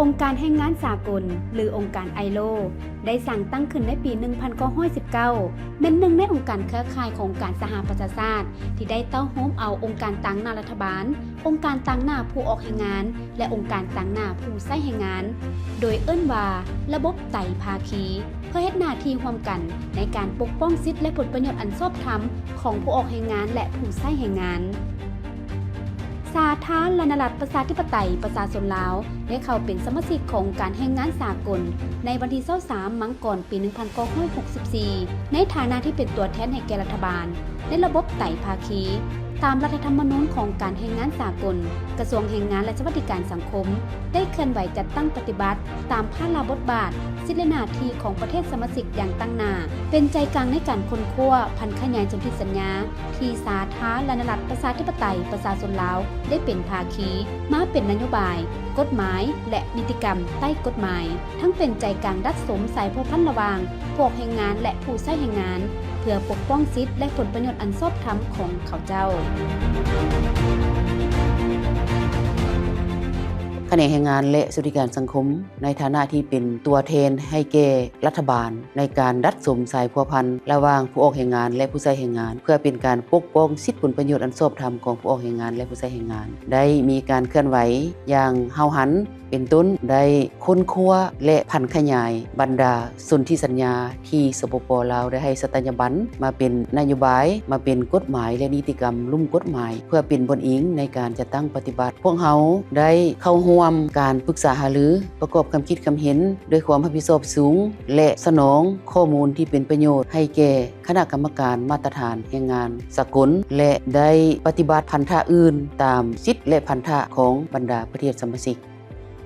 ອົງການແຮງງານສາກົນ ຫຼື ອົງການ ໄອໂລ ໄດ້ສ້າງຕັ້ງຂຶ້ນໃນປີໜຶ່ງພັນເກົ້າຮ້ອຍສິບເກົ້າ ແມ່ນໜຶ່ງໃນອົງການເຄືອຂ່າຍຂອງອົງການສະຫະປະຊາຊາດ ທີ່ໄດ້ເຕົ້າໂຮມເອົາອົງການຕາງໜ້າລັດຖະບານ, ອົງການຕາງໜ້າຜູ້ອອກແຮງງານ ແລະ ອົງການຕາງໜ້າຜູ້ໃຊ້ແຮງງານ, ໂດຍເອີ້ນວ່າລະບົບໄຕພາຄີ ເພື່ອເຮັດໜ້າທີ່ຮ່ວມກັນໃນການປົກປ້ອງສິດ ແລະ ຜົນປະໂຫຍດອັນຊອບທຳຂອງຜູ້ອອກແຮງງານ ແລະ ຜູ້ໃຊ້ແຮງງານ. ສາທາລະນະລັດ ປະຊາທິປະໄຕ ປະຊາຊົນລາວ ໄດ້ເຂົ້າເປັນສະມາຊິກຂອງອົງການແຮງງານສາກົນ ໃນວັນທີຊາວສາມ ມັງກອນ ປີໜຶ່ງພັນເກົ້າຮ້ອຍຫົກສິບສີ່ ໃນຖານະທີ່ເປັນຕົວແທນໃຫ້ແກ່ລັດຖະບານ ໃນລະບົບໄຕພາຄີ ຕາມລັດຖະທຳມະນູນຂອງອົງການແຮງງານສາກົນ, ກະຊວງແຮງງານ ແລະ ສະຫວັດດີການສັງຄົມ ໄດ້ເຄື່ອນໄຫວຈັດຕັ້ງປະຕິບັດຕາມພາລະບົດບາດ, ສິດ ແລະ ໜ້າທີ່ຂອງປະເທດສະມາຊິກຢ່າງຕັ້ງໜ້າ, ເປັນໃຈກາງໃນການຄົ້ນຄວ້າ, ຜັນຂະຫຍາຍສົນທິສັນຍາ ທີ່ສາທາລະນະລັດ ປະຊາທິປະໄຕ ປະຊາຊົນລາວ ໄດ້ເປັນພາຄີ ມາເປັນນະໂຍບາຍ, ກົດໝາຍ ແລະ ນິຕິກຳໃຕ້ກົດໝາຍ, ທັງເປັນໃຈກາງດັດສົມສາຍພົວພັນລະຫວ່າງຜູ້ອອກແຮງງານ ແລະ ຜູ້ໃຊ້ແຮງງານ ເພື່ອປົກປ້ອງສິດ ແລະ ຜົນປະໂຫຍດອັນຊອບທຳຂອງເຂົາເຈົ້າ. ຂະແໜງແຮງງານ ແລະ ສະຫວັດດີການສັງຄົມ ໃນຖານະທີ່ເປັນຕົວແທນໃຫ້ແກ່ລັດຖະບານ ໃນການດັດສົມສາຍພົວພັນລະຫວ່າງຜູ້ອອກແຮງງານ ແລະ ຜູ້ໃຊ້ແຮງງານ ເພື່ອເປັນການປົກປ້ອງສິດຜົນປະໂຫຍດອັນຊອບທຳຂອງຜູ້ອອກແຮງງານ ແລະ ຜູ້ໃຊ້ແຮງງານ ໄດ້ມີການເຄື່ອນໄຫວຢ່າງຫ້າວຫັນ ເປັນຕົ້ນ ໄດ້ຄົ້ນຄວ້າ ແລະ ຜັນຂະຫຍາຍບັນດາສົນທິສັນຍາ ທີ່ ສປປ ລາວ ໄດ້ໃຫ້ສັດຕະຍາບັນມາເປັນນະໂຍບາຍ, ມາເປັນກົດໝາຍ ແລະ ນິຕິກຳລຸ່ມກົດໝາຍ ເພື່ອເປັນບ່ອນອີງໃນການຈັດຕັ້ງປະຕິບັດ. ພວກເຮົາໄດ້ເຂົ້າຮ່ວມການປຶກສາຫາລື, ປະກອບຄຳຄິດຄຳເຫັນດ້ວຍຄວາມຮັບຜິດຊອບສູງ ແລະ ສະໜອງຂໍ້ມູນທີ່ເປັນປະໂຫຍດໃຫ້ແກ່ຄະນະກຳມະການມາດຕະຖານແຮງງານສາກົນ ແລະ ໄດ້ປະຕິບັດພັນທະອື່ນຕາມສິດ ແລະ ພັນທະຂອງບັນດາປະເທດສະມາຊິກ.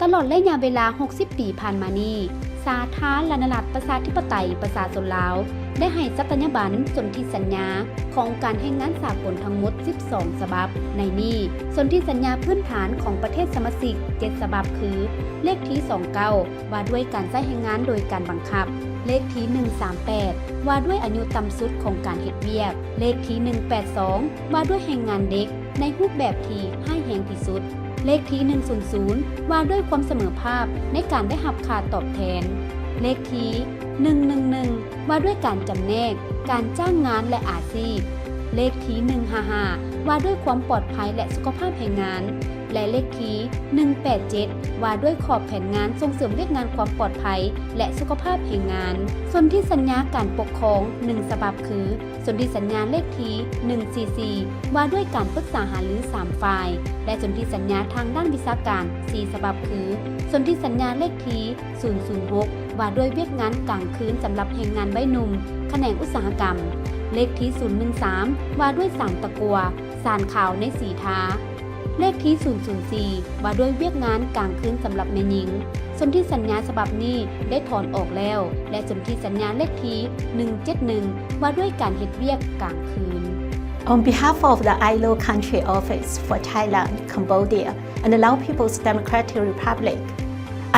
ຕະຫຼອດໄລຍະເວລາຫົກສິບປີຜ່ານມານີ້, ສາທາລະນະລັດ ປະຊາທິປະໄຕ ປະຊາຊົນລາວ ໄດ້ໃຫ້ສັດຕະຍາບັນສົນທິສັນຍາຂອງອົງການແຮງງານສາກົນທັງໝົດສິບສອງສະບັບ. ໃນນີ້, ສົນທິສັນຍາພື້ນຖານຂອງປະເທດສະມາຊິກເຈັດສະບັບຄື ເລກທີສອງເກົ້າ ວ່າດ້ວຍການໃຊ້ແຮງງານໂດຍການບັງຄັບ, ເລກທີໜຶ່ງສາມແປດ ວ່າດ້ວຍອາຍຸຕ່ຳສຸດຂອງການເຮັດວຽກ, ເລກທີໜຶ່ງແປດສອງ ວ່າດ້ວຍແຮງງານເດັກໃນຮູບແບບທີ່ຮ້າຍແຮງທີ່ສຸດ, ເລກທີໜຶ່ງສູນສູນ ວ່າດ້ວຍຄວາມສະເໝີພາບໃນການໄດ້ຮັບຄ່າຕອບແທນ, ເລກທີໜຶ່ງໜຶ່ງໜຶ່ງ ວ່າດ້ວຍການຈຳແນກ, ການຈ້າງງານ ແລະ ອາຊີບ, ເລກທີໜຶ່ງຫ້າຫ້າ ວ່າດ້ວຍຄວາມປອດໄພ ແລະ ສຸຂະພາບແຮງງານ ແລະ ເລກທີໜຶ່ງແປດເຈັດ ວ່າດ້ວຍຂອບແຜນງານສົ່ງເສີມວຽກງານຄວາມປອດໄພ ແລະ ສຸຂະພາບແຮງງານ, ສົນທິສັນຍາການປົກຄອງໜຶ່ງສະບັບຄື ສົນທິສັນຍາເລກທີໜຶ່ງສີ່ສີ່ ວ່າດ້ວຍການປຶກສາຫາລືສາມຝ່າຍ ແລະ ສົນທິສັນຍາທາງດ້ານວິຊາການສີ່ສະບັບຄື ສົນທິສັນຍາເລກທີສູນສູນຫົກ ວ່າດ້ວຍວຽກງານກາງຄືນສຳລັບແຮງງານໄວໜຸ່ມຂະແໜງອຸດສາຫະກຳ, ເລກທີສູນໜຶ່ງສາມ ວ່າດ້ວຍສານຕະກົ່ວ, ສານຂາວໃນສີທາ, ເລກທີສູນສູນສີ່ ວ່າດ້ວຍວຽກງານກາງຄືນສຳລັບແມ່ຍິງ. ສົນທິສັນຍາສະບັບນີ້ໄດ້ຖອນອອກແລ້ວ ແລະ ສົນທິສັນຍາເລກທີໜຶ່ງເຈັດໜຶ່ງ ວ່າດ້ວຍການເຮັດວຽກກາງຄືນ. On behalf of the I L O Country Office for Thailand, Cambodia, and the Lao People's Democratic Republic,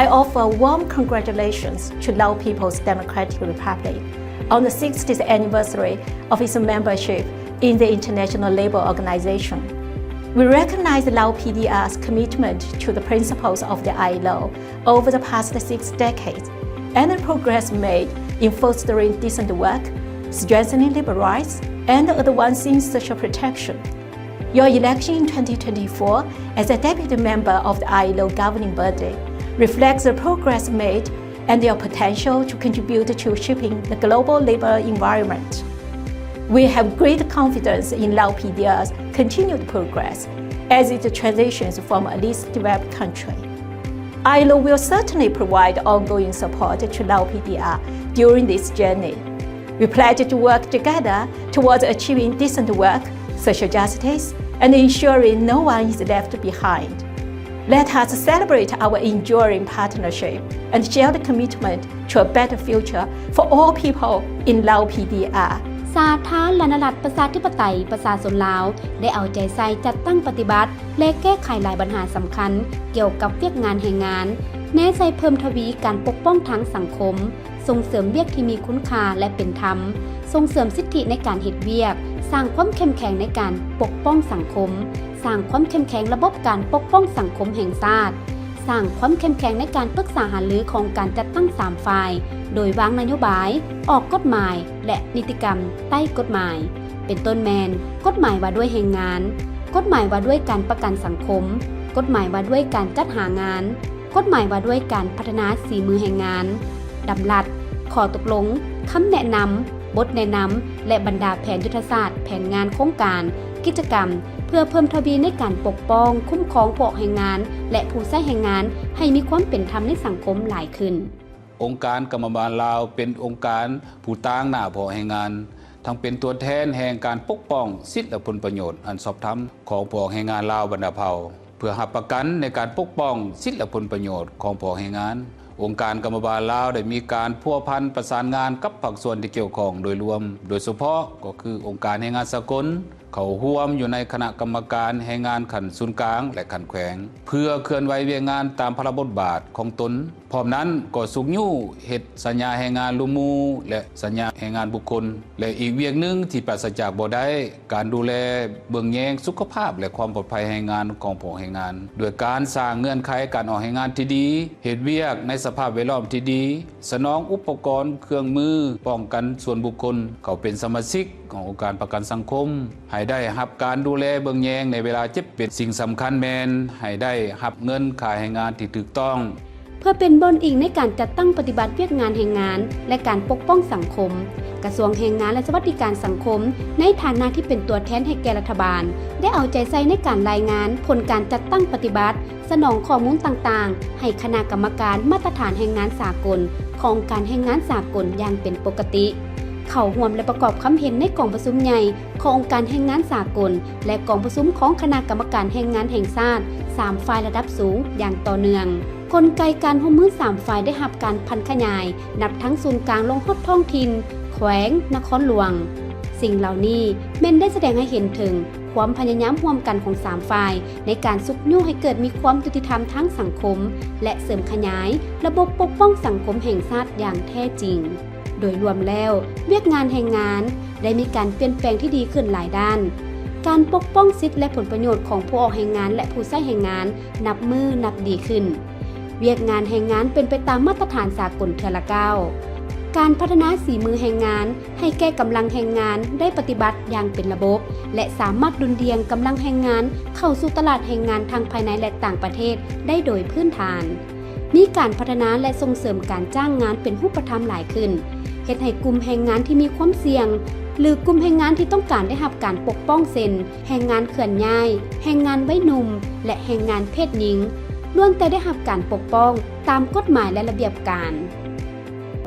I offer warm congratulations to Lao People's Democratic Republic on the sixtieth anniversary of its membership in the International Labour Organization. We recognize Lao P D R's commitment to the principles of the I L O over the past six decades and the progress made in fostering decent work, strengthening labour rights, and advancing social protection. Your election in twenty twenty-four as a deputy member of the I L O governing body reflects the progress made and your potential to contribute to shaping the global labour environment. We have great confidence in Lao P D R's continued progress as it transitions from a least developed country. I L O will certainly provide ongoing support to Lao P D R during this journey. We pledge to work together towards achieving decent work, social justice, and ensuring no one is left behind. Let us celebrate our enduring partnership and shared commitment to a better future for all people in Lao P D R. ສາທາລະນະລັດ ປະຊາທິປະໄຕ ປະຊາຊົນລາວ ໄດ້ເອົາໃຈໃສ່ຈັດຕັ້ງປະຕິບັດ ແລະ ແກ້ໄຂຫຼາຍບັນຫາສຳຄັນກ່ຽວກັບວຽກງານແຮງງານ, ແນໃສ່ເພີ່ມທະວີການປົກປ້ອງທາງສັງຄົມ, ສົ່ງເສີມວຽກທີ່ມີຄຸນຄ່າ ແລະ ເປັນທຳ, ສົ່ງເສີມສິດທິໃນການເຮັດວຽກ, ສ້າງຄວາມເຂັ້ມແຂງໃນການປົກປ້ອງສັງຄົມ, ສ້າງຄວາມເຂັ້ມແຂງລະບົບການປົກປ້ອງສັງຄົມແຫ່ງຊາດ, ສ້າງຄວາມເຂັ້ມແຂງໃນການປຶກສາຫາລືຂອງການຈັດຕັ້ງສາມຝ່າຍ, ໂດຍວາງນະໂຍບາຍ, ອອກກົດໝາຍ ແລະ ນິຕິກຳໃຕ້ກົດໝາຍ, ເປັນຕົ້ນແມ່ນ ກົດໝາຍວ່າດ້ວຍແຮງງານ, ກົດໝາຍວ່າດ້ວຍການປະກັນສັງຄົມ, ກົດໝາຍວ່າດ້ວຍການຈັດຫາງານ, ກົດໝາຍວ່າດ້ວຍການພັດທະນາສີມືແຮງງານ, ດຳລັດ, ຂໍ້ຕົກລົງ, ຄຳແນະນຳ, ບົດແນະນຳ ແລະ ບັນດາແຜນຍຸດທະສາດ, ແຜນງານ, ໂຄງການ, ກິດຈະກຳ ເພື່ອເພີ່ມທະວີໃນການປົກປ້ອງ, ຄຸ້ມຄອງຜູ້ອອກແຮງງານ ແລະ ຜູ້ໃຊ້ແຮງງານ ໃຫ້ມີຄວາມເປັນທຳໃນສັງຄົມຫຼາຍຂຶ້ນ. ອົງການກຳມະບານລາວເປັນອົງການຜູ້ຕາງໜ້າຜູ້ອອກແຮງງານ, ທັງເປັນຕົວແທນແຫ່ງການປົກປ້ອງສິດ ແລະ ຜົນປະໂຫຍດອັນຊອບທຳຂອງຜູ້ອອກແຮງງານລາວບັນດາເຜົ່າ. ເພື່ອຮັບປະກັນໃນການປົກປ້ອງສິດ ແລະ ຜົນປະໂຫຍດຂອງຜູ້ອອກແຮງງານ, ອົງການກຳມະບານລາວໄດ້ມີການພົວພັນປະສານງານກັບພາກສ່ວນທີ່ກ່ຽວຂ້ອງໂດຍລວມ, ໂດຍສະເພາະກໍຄືອົງການແຮງງານສາກົນ ເຂົ້າຮ່ວມຢູ່ໃນຄະນະກຳມະການແຮງງານຂັ້ນສູນກາງ ແລະ ຂັ້ນແຂວງ ເພື່ອເຄື່ອນໄຫວວຽກງານຕາມພາລະບົດບາດຂອງຕົນ. ພ້ອມນັ້ນກໍຊຸກຍູ້ເຮັດສັນຍາແຮງງານລວມໝູ່ ແລະ ສັນຍາແຮງງານບຸກຄົນ ແລະ ອີກວຽກໜຶ່ງທີ່ປາສະຈາກບໍ່ໄດ້ ການດູແລເບິ່ງແຍງສຸຂະພາບ ແລະ ຄວາມປອດໄພແຮງງານຂອງຜູ້ອອກແຮງງານ ດ້ວຍການສ້າງເງື່ອນໄຂການອອກແຮງງານທີ່ດີ, ເຮັດວຽກໃນສະພາບແວດລ້ອມທີ່ດີ, ສະໜອງອຸປະກອນເຄື່ອງມືປ້ອງກັນສ່ວນບຸກຄົນ ເຂົ້າເປັນສະມາຊິກຂອງອົງການປະກັນສັງຄົມ, ໃຫ້ໄດ້ຮັບການດູແລເບິ່ງແຍງໃນເວລາເຈັບເປັນ. ສິ່ງສຳຄັນແມ່ນໃຫ້ໄດ້ຮັບເງິນຄ່າແຮງງານທີ່ຖືກຕ້ອງ. ເພື່ອເປັນບ່ອນອີງໃນການຈັດຕັ້ງປະຕິບັດວຽກງານແຮງງານ ແລະ ການປົກປ້ອງສັງຄົມ, ກະຊວງແຮງງານ ແລະ ສະຫວັດດີການສັງຄົມ ໃນຖານະທີ່ເປັນຕົວແທນໃຫ້ແກ່ລັດຖະບານ ໄດ້ເອົາໃຈໃສ່ໃນການລາຍງານຜົນການຈັດຕັ້ງປະຕິບັດ, ສະໜອງຂໍ້ມູນຕ່າງໆ ໃຫ້ຄະນະກຳມະການມາດຕະຖານແຮງງານສາກົນຂອງອົງການແຮງງານສາກົນຢ່າງເປັນປົກກະຕິ, ເຂົ້າຮ່ວມ ແລະ ປະກອບຄຳເຫັນໃນກອງປະຊຸມໃຫຍ່ ຂອງອົງການແຮງງານສາກົນ ແລະ ກອງປະຊຸມຂອງຄະນະກຳມະການແຮງງານແຫ່ງຊາດ ສາມຝ່າຍລະດັບສູງຢ່າງຕໍ່ເນື່ອງ. ກົນໄກການຮ່ວມມືສາມຝ່າຍໄດ້ຮັບການຜັນຂະຫຍາຍ ນັບທັງສູນກາງລົງຮອດທ້ອງຖິ່ນ, ແຂວງ, ນະຄອນຫຼວງ. ສິ່ງເຫຼົ່ານີ້ແມ່ນໄດ້ສະແດງໃຫ້ເຫັນເຖິງຄວາມພະຍາຍາມຮ່ວມກັນຂອງສາມຝ່າຍ ໃນການຊຸກຍູ້ໃຫ້ເກີດມີຄວາມຍຸຕິທຳທາງສັງຄົມ ແລະ ເສີມຂະຫຍາຍລະບົບປົກປ້ອງສັງຄົມແຫ່ງຊາດຢ່າງແທ້ຈິງ. ໂດຍລວມແລ້ວ, ວຽກງານແຮງງານໄດ້ມີການປ່ຽນແປງທີ່ດີຂຶ້ນຫຼາຍດ້ານ. ການປົກປ້ອງສິດ ແລະ ຜົນປະໂຫຍດຂອງຜູ້ອອກແຮງງານ ແລະ ຜູ້ໃຊ້ແຮງງານນັບມື້ນັບດີຂຶ້ນ. ວຽກງານແຮງງານເປັນໄປຕາມມາດຕະຖານສາກົນເທື່ອລະກ້າວ. ການພັດທະນາສີມືແຮງງານໃຫ້ແກ່ກຳລັງແຮງງານໄດ້ປະຕິບັດຢ່າງເປັນລະບົບ ແລະ ສາມາດດຸ່ນດ່ຽງກຳລັງແຮງງານເຂົ້າສູ່ຕະຫຼາດແຮງງານທັງພາຍໃນ ແລະ ຕ່າງປະເທດໄດ້ໂດຍພື້ນຖານ. ມີການພັດທະນາ ແລະ ສົ່ງເສີມການຈ້າງງານເປັນຮູບປະທຳຫຼາຍຂຶ້ນ, ເຮັດໃຫ້ກຸ່ມແຮງງານທີ່ມີຄວາມສ່ຽງ ຫຼື ກຸ່ມແຮງງານທີ່ຕ້ອງການໄດ້ຮັບການປົກປ້ອງ ເຊັ່ນ ແຮງງານເຄື່ອນຍ້າຍ, ແຮງງານໄວໜຸ່ມ ແລະ ແຮງງານເພດຍິງ ລ້ວນແຕ່ໄດ້ຮັບການປົກປ້ອງຕາມກົດໝາຍ ແລະ ລະບຽບການ.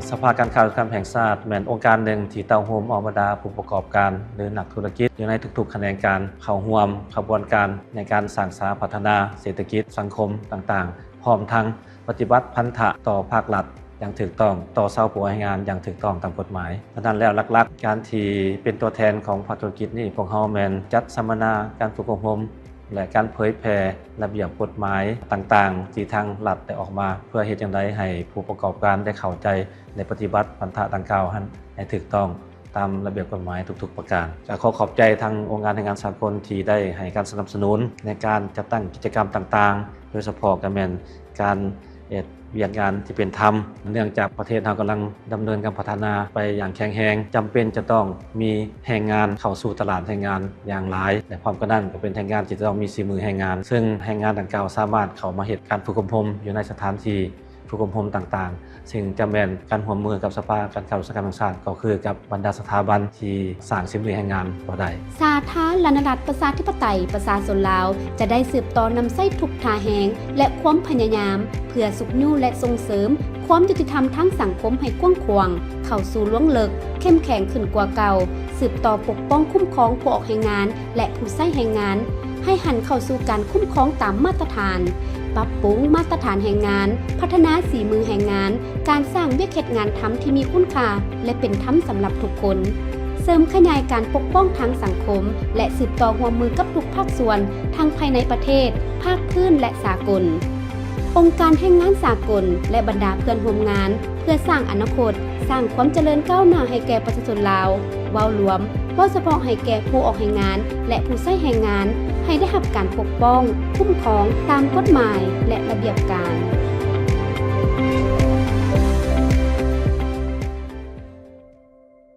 ສະພາການຄ້າອຸດສາຫະກຳແຫ່ງຊາດ ແມ່ນອົງການໜຶ່ງທີ່ເຕົ້າໂຮມເອົາບັນດາຜູ້ປະກອບການ ຫຼື ນັກທຸລະກິດ ຢູ່ໃນທຸກໆຂະແໜງການ ເຂົ້າຮ່ວມຂະບວນການໃນການສ້າງສາພັດທະນາເສດຖະກິດ, ສັງຄົມຕ່າງໆ, ພ້ອມທັງ ປະຕິບັດພັນທະຕໍ່ພາກລັດຢ່າງຖືກຕ້ອງ, ຕໍ່ຊາວຜູ້ອອກແຮງງານຢ່າງຖືກຕ້ອງຕາມກົດໝາຍ. ສະນັ້ນແລ້ວ, ຫຼັກໆ ການທີ່ເປັນຕົວແທນຂອງພາກທຸລະກິດນີ້, ພວກເຮົາແມ່ນຈັດສຳມະນາ, ການຝຶກອົບຮົມ ແລະ ການເຜີຍແຜ່ລະບຽບກົດໝາຍຕ່າງໆ ທີ່ທາງລັດໄດ້ອອກມາ, ເພື່ອເຮັດຈັ່ງໃດໃຫ້ຜູ້ປະກອບການໄດ້ເຂົ້າໃຈ ແລະ ປະຕິບັດພັນທະດັ່ງກ່າວຫັ້ນໃຫ້ຖືກຕ້ອງ ຕາມລະບຽບກົດໝາຍທຸກໆປະການ. ກໍຂໍຂອບໃຈທາງອົງການແຮງງານສາກົນທີ່ໄດ້ໃຫ້ການສະໜັບສະໜູນໃນການຈັດຕັ້ງກິດຈະກຳຕ່າງໆ, ໂດຍສະເພາະກໍແມ່ນການເຮັດວຽກງານທີ່ເປັນທຳ, ເນື່ອງຈາກປະເທດເຮົາກຳລັງດຳເນີນການພັດທະນາໄປຢ່າງແຂງແຮງ, ຈຳເປັນຈະຕ້ອງມີແຮງງານເຂົ້າສູ່ຕະຫຼາດແຮງງານຢ່າງຫຼາຍ, ແລະ ພ້ອມກັນນັ້ນກໍເປັນແຮງງານທີ່ຈະຕ້ອງມີສີມືແຮງງານ, ເຊິ່ງແຮງງານດັ່ງກ່າວສາມາດເຂົ້າມາເຮັດການຝຶກອົບຮົມຢູ່ໃນສະຖານທີ່ ຝຶກອົບຮົມຕ່າງໆ, ເຊິ່ງຈະແມ່ນການຮ່ວມມືກັບສະພາການຄ້າອຸດສາຫະກຳແຫ່ງຊາດ, ກໍຄືກັບບັນດາສະຖາບັນທີ່ສ້າງສີມືແຮງງານກໍໄດ້. ສາທາລະນະລັດ ປະຊາທິປະໄຕ ປະຊາຊົນລາວ ຈະໄດ້ສືບຕໍ່ນຳໃຊ້ທຸກທ່າແຮງ ແລະ ຄວາມພະຍາຍາມ ເພື່ອຊຸກຍູ້ ແລະ ສົ່ງເສີມຄວາມຍຸຕິທຳທາງສັງຄົມໃຫ້ກວ້າງຂວາງເຂົ້າສູ່ລວງເລິກ, ເຂັ້ມແຂງຂຶ້ນກວ່າເກົ່າ, ສືບຕໍ່ປົກປ້ອງຄຸ້ມຄອງຜູ້ອອກແຮງງານ ແລະ ຜູ້ໃຊ້ແຮງງານ ໃຫ້ຫັນເຂົ້າສູ່ການຄຸ້ມຄອງຕາມມາດຕະຖານ, ປັບປຸງມາດຕະຖານແຮງງານ, ພັດທະນາສີມືແຮງງານ, ການສ້າງວຽກເຮັດງານທຳທີ່ມີຄຸນຄ່າ ແລະ ເປັນທຳສຳລັບທຸກຄົນ, ເສີມຂະຫຍາຍການປົກປ້ອງທາງສັງຄົມ ແລະ ສືບຕໍ່ຮ່ວມມືກັບທຸກພາກສ່ວນ ທັງພາຍໃນປະເທດ, ພາກພື້ນ ແລະ ສາກົນ. ອົງການແຮງງານສາກົນ ແລະ ບັນດາເພື່ອນຮ່ວມງານ ເພື່ອສ້າງອະນາຄົດ, ສ້າງຄວາມຈະເລີນກ້າວໜ້າໃຫ້ແກ່ປະຊາຊົນລາວ ເວົ້າລວມ, ເວົ້າສະເພາະໃຫ້ແກ່ຜູ້ອອກແຮງງານ ແລະ ຜູ້ໃຊ້ແຮງງານ ໃຫ້ໄດ້ຮັບການປົກປ້ອງ, ຄຸ້ມຄອງຕາມກົດໝາຍ ແລະ ລະບຽບການ.